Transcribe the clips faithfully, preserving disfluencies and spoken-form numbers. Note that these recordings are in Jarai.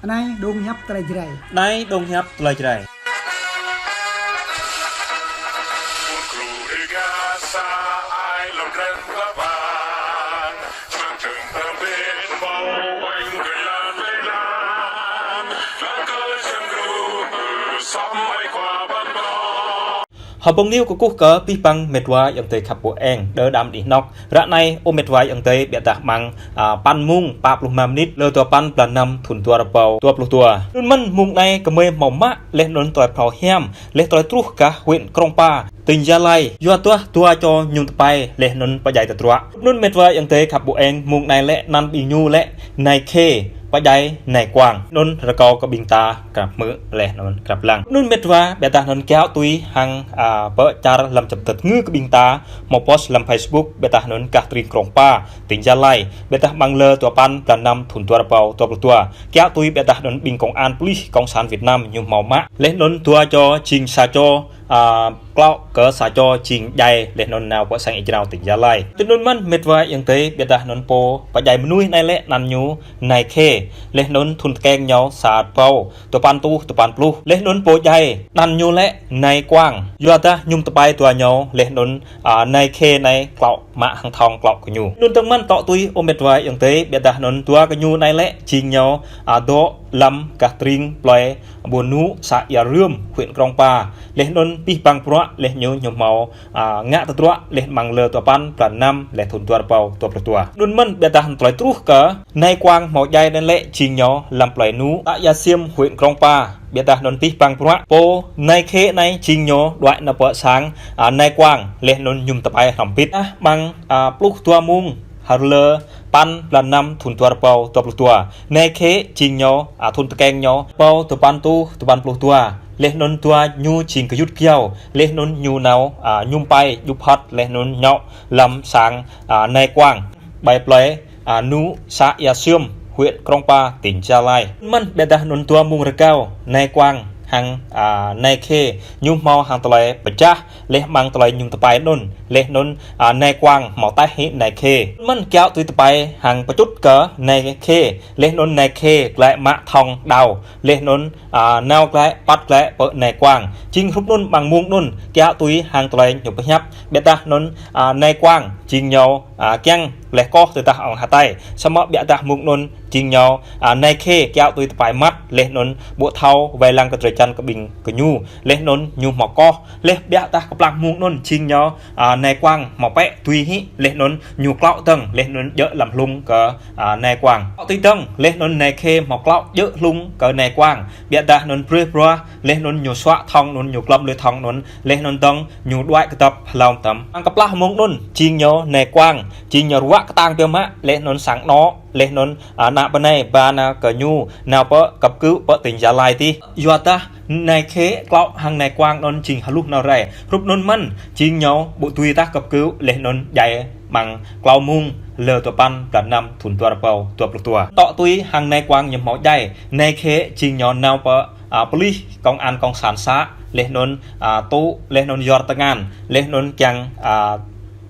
Anai dong hiăp tơlơi Jrai. Anai dong hiăp tơlơi Jrai. Hơbông News kơkuh kơ abih bang met wa ayŏng adơi khăp ƀu eng, đơ đam đih nŏk. Ră anai, ơ met wa ayŏng adơi, ƀiădah amăng, a, păn mông pă pluh rơma mơnit, lơ dua păn blan năm thun dua rơbâo dua pluh dua. Anŭn mơ̆n mông anai gơmơi hmâo mă, laih anŭn tơlơi phrâo hiam, laih tơlơi truh gah huyện Krông Pa, tỉnh Gia Lai, yua dah dua čô mơñum tơpai, laih anŭn pơdjai tơdruă. Anŭn met wa ayŏng adơi khăp ƀu eng, mông anai lĕ anăn ƀing ñu lĕ, Nai Khê, pơdjai Nai Quang. Anŭn rơkâo kơ ƀing ta krăp hmư̆ laih anŭn krăp lăng. Anŭn met wa, ƀiădah anŭn kiaŏ tui hăng, a, pơ čar lăm čăm tơt ngư kơ ƀing ta, hmâo post lăm Facebook, ƀiădah anŭn gah tring Krông Pa, tỉnh Gia Lai, ƀiădah amăng lơ dua păn blan năm thun dua rơbâo dua pluh dua. Kiaŏ tui ƀiădah anŭn ƀing công an, police cộng sản Việt Nam ñu hmâo mă. Laih anŭn dua čô jing sa čô, a, klâo kơ sa čô jing djai laih anŭn nao pơ sang ia jrao tỉnh Gia Lai. Tui anŭn mơ̆n met wa ayŏng adơi, ƀiădah anŭn pô pơdjai mơnuih anai lĕ anăn ñu Nai Khê, laih anŭn thun tơkeng ñu sa rơbâo dua păn tuh dua păn pluh. Laih anŭn pô djai anăn ñu lĕ Nai Quang. Yua dah mơñum tơpai dua ñu, laih anŭn, a, Nai Khê anai klâo mă hăng thŏng klâo kơ ñu. Anŭn dơ̆ng mơ̆n tŏ tui ơ met wa ayŏng adơi, ƀiădah anŭn dua kơ ñu anai lĕ jing ñu, a, dŏ lăm gah tring plơi Ƀuôn Nŭ, xã Ia Rơm, huyện Krông Pa. Laih anŭn abih bang bruă, laih ñu ñu hmâo, a, ngă tơdruă, laih amăng lơ dua păn blan năm, laih thun dua rơbâo dua pluh dua. Anŭn mơ̆n ƀiădah tơlơi truh kơ Nai Quang hmâo djai anŭn lĕ jing ñu lăm plơi Nŭ, xã Ia Xiêm, huyện Krông Pa. Ƀiădah anŭn abih bang bruă, pô Nai Khê anai jing ñu đuaĭ nao pơ sang, a, Nai Quang, laih anŭn mơñum tơpai hrŏm hơbĭt. A, amăng, a, pluh dua mông, hơrlơ păn blan năm thun dua rơbâo dua pluh dua. Nai Khê jing ñu, a, thun tơkeng ñu, rơbâo dua păn tuh dua păn pluh dua. Laih anŭn dua ñu jing gơyut gơyâo, laih anŭn ñu nao, a, mơñum tơpai djŭp hŏt, laih anŭn ñu lăm sang, a, Nai Quang, ƀơi plơi, a, Nŭ, xã Ia Xiêm, huyện Krông Pa, tỉnh Gia Lai. Mơ̆n ƀiădah anŭn dua mông rơgao, Nai Quang hăng, a, Nai Khê ñu hmâo hăng tơlơi pơčah, laih amăng tơlơi mơñum tơpai anŭn, laih anŭn, a, Nai Quang hmâo taih hĭ Nai Khê. Mơ̆n kiaŏ tui tơpai hăng pơčŭt kơ Nai Khê, laih anŭn Nai Khê glaĭ mă thŏng đao, laih anŭn, a, nao glaĭ, păt glaĭ pơ Nai Quang. Jing hrup anŭn amăng mông anŭn, kiaŏ tui hăng tơlơi ñu pơhiăp, ƀiădah anŭn, a, Nai Quang jing ñu, a, kiăng laih koh tơdah ŏng hơtai. Samơ̆ ƀiădah mông anŭn jing ñu, a, Nai Khê kiaŏ tui tơpai măt, laih anŭn ƀu thâo wai lăng kơ drơi jăn kơ ƀing gơñu, laih anŭn ñu hmâo koh. Laih ƀiădah kơplah mông anŭn jing ñu, a, Nai Quang hmâo pĕ tui hĭ, laih anŭn ñu klâo dơ̆ng, laih anŭn djơ̆ lăm hlung kơ, a, Nai Quang. Tui dơ̆ng, laih anŭn Nai Khê hmâo klâo djơ̆ hlung kơ Nai Quang. Ƀiădah anŭn brơi bruă, laih anŭn ñu suă thŏng anŭn, ñu glŏm lui thŏng anŭn, laih anŭn dơ̆ng ñu đuaĭ kơdŏp hlâo tăm. Amăng kơplah mông anŭn, jing ñu Nai Quang, jing ñu ruă kơtang biă mă, laih anŭn sang anŏ, laih anŭn, a, ană bơnai ba nao kơ ñu, nao pơ cấp cứu pơ tỉnh Gia Lai tih. Yua dah Nai Khê klâo hăng Nai Quang anŭn jing hluh nao rai. Hrup anŭn mơ̆n, jing ñu ƀu dưi dah cấp cứu, laih anŭn djai amăng klâo mông lơ dua păn blan năm thun dua rơbâo dua pluh dua. Tŏ tui hăng Nai Quang ñu hmâo djai, Nai Khê jing ñu nao pơ, a, police, công an cộng sản xã, laih anŭn, a, tŭ, laih anŭn yơr tơngan, laih anŭn kiăng, a,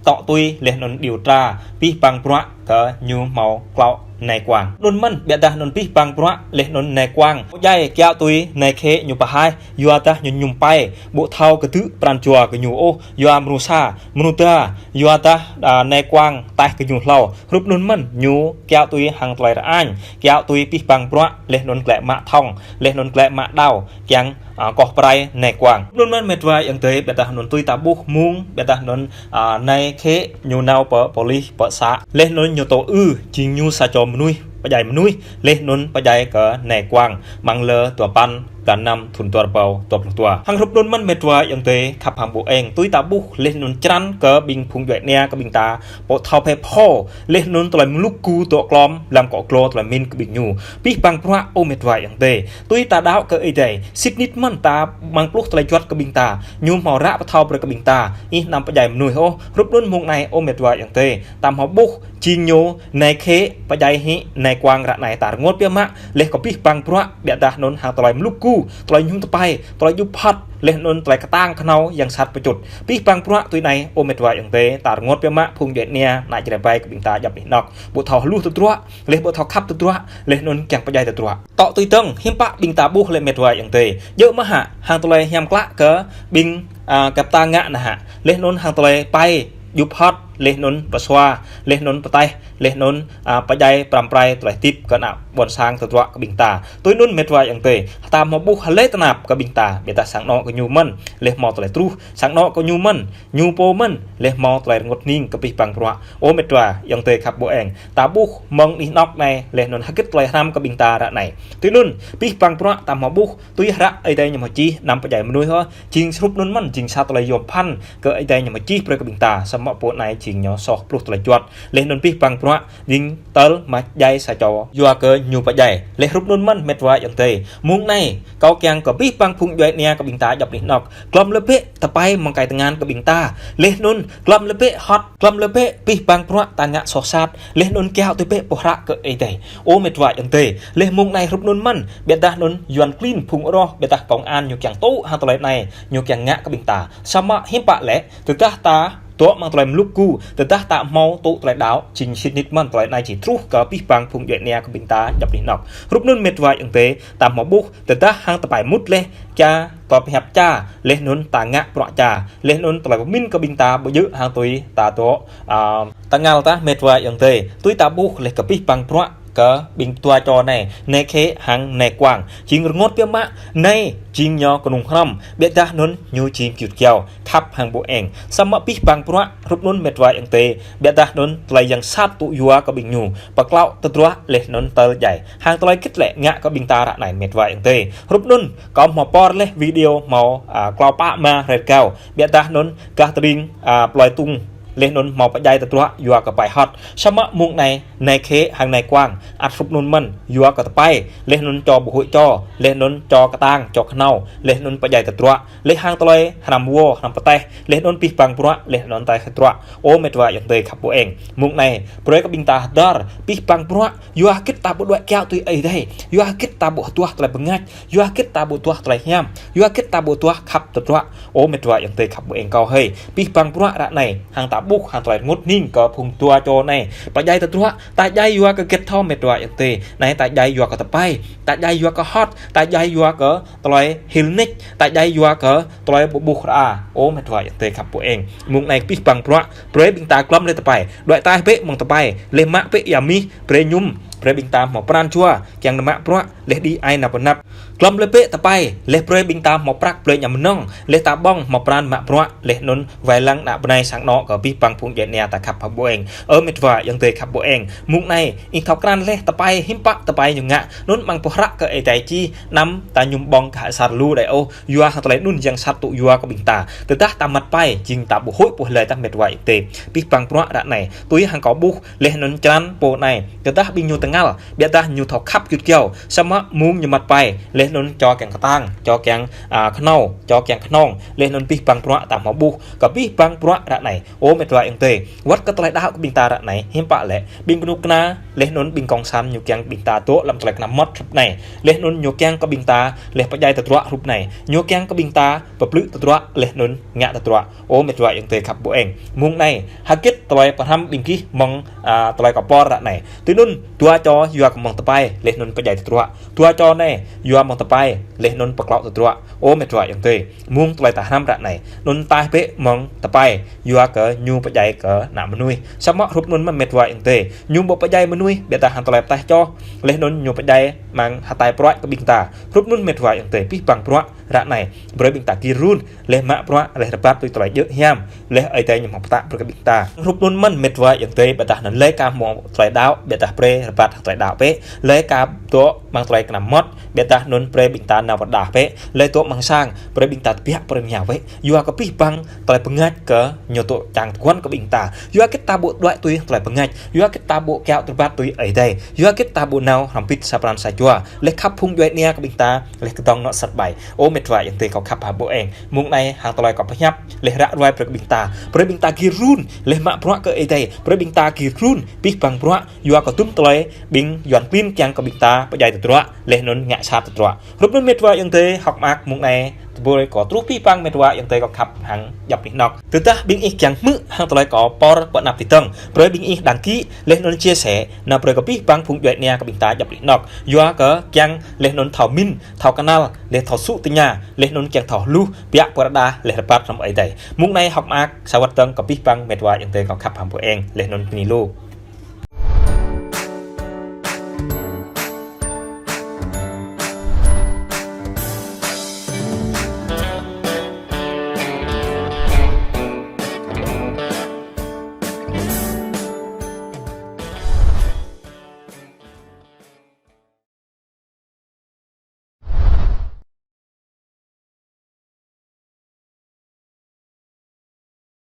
tŏ tui, laih anŭn điều tra, abih bang bruă kơ ñu hmâo klâo Nai Quang. Anŭn mơ̆n, ƀiădah anŭn abih bang bruă, laih anŭn Nai Quang hmâo djai kiaŏ tui Nai Khê ñu pơhaih, yua dah ñu mơñum tơpai, ƀu thâo kơdư̆ pran jua gơñu ôh, yua mơnuih sa, mơnuih da, yua dah, a, Nai Quang taih gơñu hlâo. Hrup anŭn mơ̆n, ñu kiaŏ tui hăng tơlơi rơañ, kiaŏ tui abih bang bruă, laih anŭn glaĭ mă thŏng, laih anŭn glaĭ mă đao, kiăng, a, koh pơrai Nai Quang. Anŭn mơ̆n met wa ayŏng adơi, ƀiădah anŭn tui ta ƀuh mông, ƀiădah anŭn, a, Nai Khê ñu nao pơ police pơ xã, laih anŭn ñu tŏ ư, jing ñu sa čô mơnuih pơdjai mơnuih, laih anŭn pơdjai kơ Nai Quang, amăng lơ dua păn blan năm thun dua rơbâo dua pluh dua. Hăng hrup anŭn mơ̆n met wa ayŏng adơi khăp hăng ƀu eng, tui ta ƀuh, laih anŭn črăn kơ ƀing phung djuai ania kơ ƀing ta, pô thâo phe pho, laih anŭn tơlơi mluk gu dŏ klŏm, lăm akŏ glô tơlơi min kơ ƀing ñu. Abih bang bruă ơ met wa ayŏng adơi. Tui ta đaŏ kơ Ơi Adai, sĭt nik mơ̆n ta amăng pluh tơlơi juăt kơ ƀing ta, ñu hmâo ră pơthâo brơi kơ ƀing ta, ih anăm pơdjai mơnuih ôh. Hrup anŭn mông anai ơ met wa ayŏng adơi, ta hmâo ƀuh, jing ñu, Nai Khê, pơdjai hĭ, Nai Quang ră anai ta rơngot biă mă, laih kơ abih bang bruă, ƀiădah anŭn hăng tơlơi mluk gu, tơlơi ñum tơpai, tơlơi djup hŏt, laih anŭn tơlơi kơtang kơhnâo yang sat pơčŭt. Abih bang bruă tui anai, ơ met wa ayŏng adơi, ta rơngot biă mă phung djuai ania, ană Jrai ƀai kơ ƀing ta djŏp anih anŏk. Ƀu thâo hluh tơdruă, laih ƀu thâo khăp tơdruă, laih anŭn kiăng pơdjai tơdruă. Tŏ tui tơ̆ng, hiư̆m pă ƀing ta ƀuh lĕ met wa ayŏng adơi. Djơ̆ mơ̆ hă, hăng tơlơi hiam klă kơ ƀing, a, kơ ta ngă anai hă. Laih anŭn hăng tơlơi pai, djup hŏt, laih anŭn pơsua, laih anŭn pơtaih, laih anŭn, a, pơdjai pơrăm pơrai tơlơi hơdip kơ ană ƀôn sang tơdruă kơ ƀing ta. Tui anŭn met wa ayŏng adơi, ta hmâo ƀuh hlơi tơnap kơ ƀing ta, ƀiădah sang anŏ kơ ñu mơ̆n, laih hmâo tơlơi truh, sang anŏ kơ ñu mơ̆n, ñu pô mơ̆n, laih hmâo tơlơi rơngot hning kơ abih bang bruă. Ơ met wa ayŏng adơi khăp ƀu eng, ta ƀuh mơ̆ng anih anŏk anai, laih anŭn hơgĕt tơlơi hrăm kơ ƀing ta ră anai. Tui anŭn, abih bang bruă ta hmâo ƀuh, tui hră Ơi Adai ñu hmâo čih, anăm pơdjai mơnuih ôh, jing hrup anŭn mơ̆n, jing sa tơlơi yôm phăn kơ Ơi Adai ñu hmâo čih brơi kơ ƀing ta, samơ̆ pô anai jing ñu soh pluh tơlơi juăt. Laih anŭn abih bang bruă, jing tơl mă djai sa čô yua kơ ñu pơdjai. Laih hrup anŭn mơ̆n met wa ayŏng adơi. Mông anai, kâo kiăng kơ abih bang phung djuai ania kơ ƀing ta djŏp anih anŏk. Glŏm lĕ bĕ tơpai mơ̆ng kai tơngan kơ ƀing ta. Laih anŭn, glŏm lĕ bĕ hŏt, glŏm lĕ bĕ abih bang bruă ta ngă soh sat. Laih anŭn kiaŏ tui bĕ pơhră kơ Ơi Adai. Ơ met wa ayŏng adơi. Laih mông anai hrup anŭn mơ̆n, ƀiădah anŭn Yuan klin phung rŏh, ƀiădah công an ñu kiăng tŭ hăng tơlơi anai, ñu kiăng ngă kơ ƀing ta. Samơ̆ hiư̆m pă lĕ, tơdah ta dŏ amăng tơlơi mlŭk gu, tơdah ta hmâo tŭ tơlơi đaŏ, jing sĭt nik mơ̆n tơlơi anai či truh kơ abih bang phung djuai ania kơ ƀing ta djŏp anih anŏk. Hrup anŭn met wa ayŏng adơi, ta hmâo ƀuh, tơdah hăng tơpai mŭt laih, ča, tơlơi pơhiăp ča, laih anŭn ta ngă bruă ča, laih anŭn tơlơi pơmĭn kơ ƀing ta ƀu djơ̆ hăng tui ta dŏ, a, tơngal tah met wa ayŏng adơi, tui ta ƀuh laih kơ abih bang bruă kơ ƀing dua čô anai, Nai Khê hăng Nai Kuang. Jing rơngot biă mă, anai jing ñu kơnung hrŏm, ƀiădah anŭn ñu jing gơyut gơyâo, khăp hăng ƀu eng. Samơ̆ abih bang bruă, hrup anŭn met wa ayŏng adơi, ƀiădah anŭn tơlơi yang sat tŭ yua kơ ƀing ñu, pơklâo tơdruă laih anŭn tơl djai. Hăng tơlơi hơgĕt lĕ ngă kơ ƀing ta ră anai met wa ayŏng adơi. Hrup anŭn, kâo hmâo pơr laih video hmâo, a, klâo pă rơma hrơi rơgao. Ƀiădah anŭn gah tơring, a, plơi Tung, laih anŭn hmâo pơdjai tơdruă yua kơ pai hŏt. Samơ̆ mông anai, Nai Khê hăng Nai Kuang, ăt hrup anŭn mơ̆n, yua kơ tơpai, laih anŭn čô ƀu huĭ čô, laih anŭn čô kơtang, čô kơhnâo, laih anŭn pơdjai tơdruă, laih hăng tơlơi hrăm wơ̆, hrăm pơtaih, laih anŭn abih bang bruă, laih anŭn taih tơdruă. Ơ met wa ayŏng adơi khăp ƀu eng. Mông anai, brơi kơ ƀing ta hơdơr, abih bang bruă, yua hơgĕt ta ƀu đuaĭ kiaŏ tui Ơi Adai, yua hơgĕt ta ƀu hơduah tơlơi bơngač, yua hơgĕt ta ƀu hơduah tơlơi hiam, yua hơgĕt ta ƀu hơduah khăp tơdruă. Ơ met wa ayŏng adơi khăp ƀu eng kâo hơi. Abih bang bruă ră anai, hăng ta ƀuh, hăng tơlơi rơngot hning kơ phung dua čô anai. Pơdjai tơdruă, ta djai yua kơ hơgĕt thâo met wa ayŏng adơi. Anai ta djai yua kơ tơpai, ta djai yua kơ hŏt, ta djai yua kơ tơlơi hil nik, ta djai yua kơ tơlơi ƀu ƀuh rơa. Ơ met wa ayŏng adơi khăp ƀu eng. Mông anai abih bang bruă, brơi ƀing ta glŏm laih tơpai. Đuaĭ taih bĕ mơ̆ng tơpai, laih mă bĕ ia mih, brơi ñum, brơi ƀing ta hmâo pran jua, kiăng nao mă bruă, laih đĭ ai nao pơ anăp. Glŏm laih bĕ tơpai, laih brơi ƀing ta hmâo prăk blơi ñam mơnơ̆ng, laih ta ƀơ̆ng hmâo pran mă bruă, laih anŭn wai lăng ană bơnai sang anŏ kơ abih bang phung djuai ania ta khăp hăng ƀu eng. Ơ met wa ayŏng adơi khăp ƀu eng. Mông anai, ih thâo krăn laih tơpai hiư̆m pă tơpai ñu ngă, anŭn mơ̆ng pơhră kơ Ơi Adai čih, anăm ta ñum ƀơ̆ng kơ asar lu đơi ôh, yua hăng tơlơi anŭn yang sat tŭ yua kơ ƀing ta. Tơdah ta măt pai, jing ta ƀu huĭ pô hlơi tah met wa ayŏng adơi. Abih bang bruă ră anai, tui hăng kâo ƀuh, laih anŭn črăn pô anai, tơdah ƀing ñu tơngal, ƀiădah ñu thâo khăp gơyut gơyâo, samơ̆ mông ñu măt pai, laih anŭn čô kiăng kơtang, čô kiăng, a, kơhnâo, čô kiăng kơhnong, laih anŭn abih bang bruă ta hmâo ƀuh, kơ abih bang bruă ră anai. Ơ met wa ayŏng adơi, wơ̆t kơ tơlơi đaŏ kơ ƀing ta ră anai, hiư̆m pă lĕ, ƀing kơnuk kơna, laih anŭn ƀing kông san ñu kiăng ƀing ta dŏ amăng tơlơi kơnăm mơmŏt hrup anai, laih anŭn ñu kiăng kơ ƀing ta, laih pơdjai tơdruă hrup anai, ñu kiăng kơ ƀing ta, pơblư̆ tơdruă, laih anŭn ngă tơdruă. Ơ met wa ayŏng adơi khăp ƀu eng. Mông anai, hơgĕt tơlơi pơhrăm ƀing gih mơ̆ng, a, tơlơi kâo pơr ră anai. Tui anŭn, dua čô yua kơ mơ̆ng tơpai, laih anŭn pơdjai tơdruă. Dua čô anai, yua mơ̆ng tơpai, laih anŭn pơklâo tơdruă. Ơ met wa ayŏng adơi. Mông tơlơi ta hrăm ră anai. Anŭn taih bĕ mơ̆ng tơpai, yua kơ ñu pơdjai kơ ană mơnuih. Samơ̆ hrup anŭn mơ̆n met wa ayŏng adơi. Ñu ƀu pơdjai mơnuih, ƀiădah hăng tơlơi pơtaih čô. Laih anŭn ñu pơdjai mơ̆ng hơtai pruač kơ ƀing ta. Hrup anŭn met wa ayŏng adơi. Abih bang bruă ră anai. Brơi ƀing ta gir run, laih mă bruă, laih rơbat tui tơlơi djơ̆ hiam, laih Ơi Adai ñu hmâo pơtă brơi kơ ƀing ta. Hrup anŭn mơ̆n met wa ayŏng adơi, ƀiădah anŭn laih kơ hmâo tơlơi đaŏ, ƀiădah brơi rơbat hăng tơlơi đaŏ bĕ, laih kơ dŏ amăng tơlơi kơnăm mơmŏt, ƀiădah anŭn brơi ƀing ta nao pơrơđah bĕ, laih dŏ amăng sang, brơi ƀing ta tơbiă brơi mơñao bĕ. Yua kơ abih bang tơlơi bơngač kơ ñu dŏ čang tơguan kơ ƀing ta. Yua hơgĕt ta ƀu đuaĭ tui tơlơi bơngač, yua hơgĕt ta ƀu kiaŏ rơbat tui Ơi Adai, yua hơgĕt ta ƀu nao hrŏm hơbĭt sa pran sa jua, laih khăp phung djuai ania kơ ƀing ta, laih kơdŏng anŏ sat ƀai. Ơ met wa ayŏng adơi kâo khăp hăng ƀu eng. Mông anai hăng tơlơi kâo pơhiăp, laih ră ruai brơi kơ ƀing ta. Brơi ƀing ta gir run, laih mă bruă kơ Ơi Adai. Brơi ƀing ta gir run, abih bang bruă, yua kơ dŭm tơlơi, ƀing Yuan klin kiăng kơ ƀing ta, pơdjai tơdruă, laih anŭn ngă sat truă. Hrup anŭn mĕt wa ayŏng adơi hơ̆k mơak mông anai, tơpul kâo truh abih bang mĕt wa ayŏng adơi kâo khăp hăng djŏp anih anŏk. Tơdah ƀing ih kiăng hmư̆ hăng tơlơi kâo pơr pơ anăp tơdang, brơi ƀing ih đăng ký, laih anŭn chia sẻ, nao brơi kơ abih bang phung djuai ania kơ ƀing ta djŏp anih anŏk. Yua kơ kiăng laih anŭn thâo min, thâo kơnăl, laih thâo sŭ tơña, laih anŭn kiăng thâo hluh, biă pơrơđah, laih rơbat hrŏm Ơi Adai. Mông anai hơ̆k mơak, sa wơ̆t dơ̆ng kơ abih bang mĕt wa ayŏng adơi kâo khăp hăng ƀu eng, laih anŭn bơni lu.